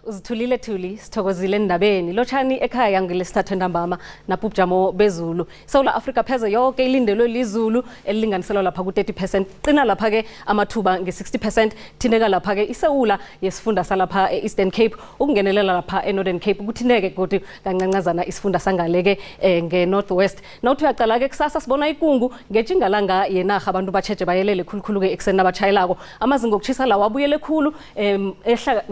Uzithulile Thuli, sithokozile endabeni. Lotshani ekhaya ngelesithathu entambama napho ubujamo bezulu. South Africa pheze yonke ilindelwe lizulu elilinganiselwa lapha ku-30%. Qina lapha ke amathuba nge-60%, thineka lapha ke iSewula yesifunda salapha e-Eastern Cape, ukungenelela lapha e-Northern Cape kuthineke godu kancancazana isifunda sangale ke nge-North West. Nawuthi uyaqala ke kusasa sibona ikungu ngetjingalanga yenarha, abantu batjheje bayelele khulukhulu ke ekuseni nabatjhayelako. Amazinga okuchisa lawo abuyele khulu ehla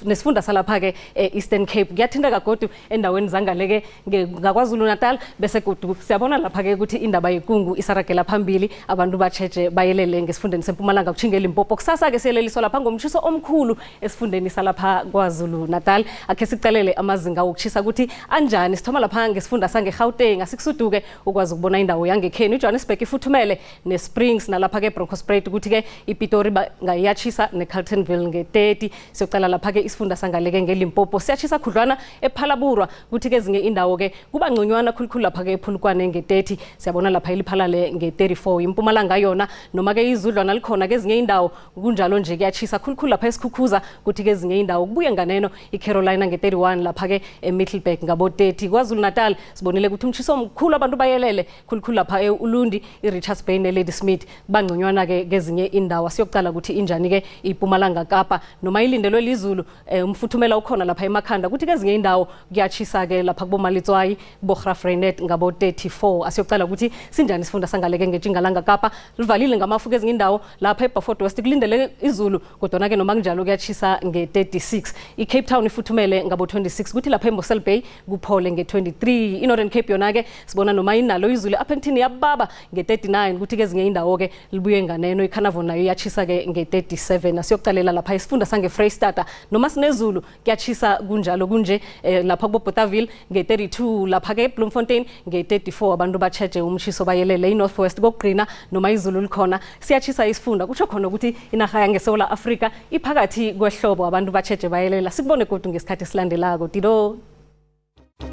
nesifunda salapha ke e-Eastern Cape. Kuyathinteka godu endaweni zangaleke ngaKwaZulu Natal, bese godu siyabona lapha ke ukuthi indaba yekungu isaragela phambili, abantu batjheje bayelele ngesifundeni seMpumalanga kutjhinge Limpopo. Kusasa ke siyeleliswa lapha ngomshiso omkhulu esifundeni salapha KwaZulu Natal. Akhe sicalele amazinga wokuchisa ukuthi anjani. Sithoma lapha ngesifunda sangeGauteng, asikusuduke ukwazi ukubona indawo yangekhenu. iJohannesburg ifuthumele neSprings nalapha ke Bronkhorstspruit, ukuthi ke iPitori ngayiyachisa neCarltonville nge-30. Siyocala lapha ke isifunda sangaleke ngeLimpopo, siyachisa khudlwana ePhalaborwa, kuthi ke ezinye indawo ke kuba ngconywana khulukhulu lapha ke ePhulukwane nge-30. Siyabona lapha iLiphalale nge-34. IMpumalanga yona noma ke izudlwana likhona kezinye indawo, kunjalo nje kuyachisa khulukhulu lapha eSikhukhuza, kuthi ke ezinye indawo kubuye nganeno iCarolina nge-31, lapha ke eMiddelburg ngabo-30. KwaZulu Natal sibonile ukuthi umtshiso omkhulu, abantu bayelele khulukhulu lapha e-Ulundi, i-Richards Bay ne-Ladysmith, kubangconywana ke kezinye indawo. Siyokucala ukuthi injani ke iPumalanga Kapa. Noma ilindelwe lizulu, umfuthumela ukhona lapha emakhanda, kuthi kezinye indawo kuyachisa ke lapha kuboMalitswayi, kubo-Graaff-Reinet ngabo-34. Asiyokucala ukuthi sinjani isifunda sangaleke ngetjingalanga Kapa. Livalile ngamafu kezinye indawo lapha eBeaufort West, kulindele izulu, kodwana ke noma kunjalo kuyachisa nge-36. I-Cape Town ifuthumele ngabo-26, kuthi lapha eMossel Bay kuphole nge-23. I-Northern Cape yona ke sibona noma inalo izulu apha yababa nge-39, kuthi kezinye indawo ke libuye nganeno. ICarnarvon nayo iyachisa ke nge-37. Asiyokucalela lapha isifunda sangeFreyistata, noma sinezulu kuyachisa kunjalo kunje, lapha kuboBothaville nge-32, lapha ke eBloemfontein nge-34. Abantu batjheje umshiso bayelele. I-North West kokugcina, noma izulu likhona siyachisa isifunda, kutsho khona ukuthi inarha yangeSouth Africa iphakathi kwehlobo, abantu batjheje bayelela. Sikubone godu ngesikhathi esilandelako. Dido.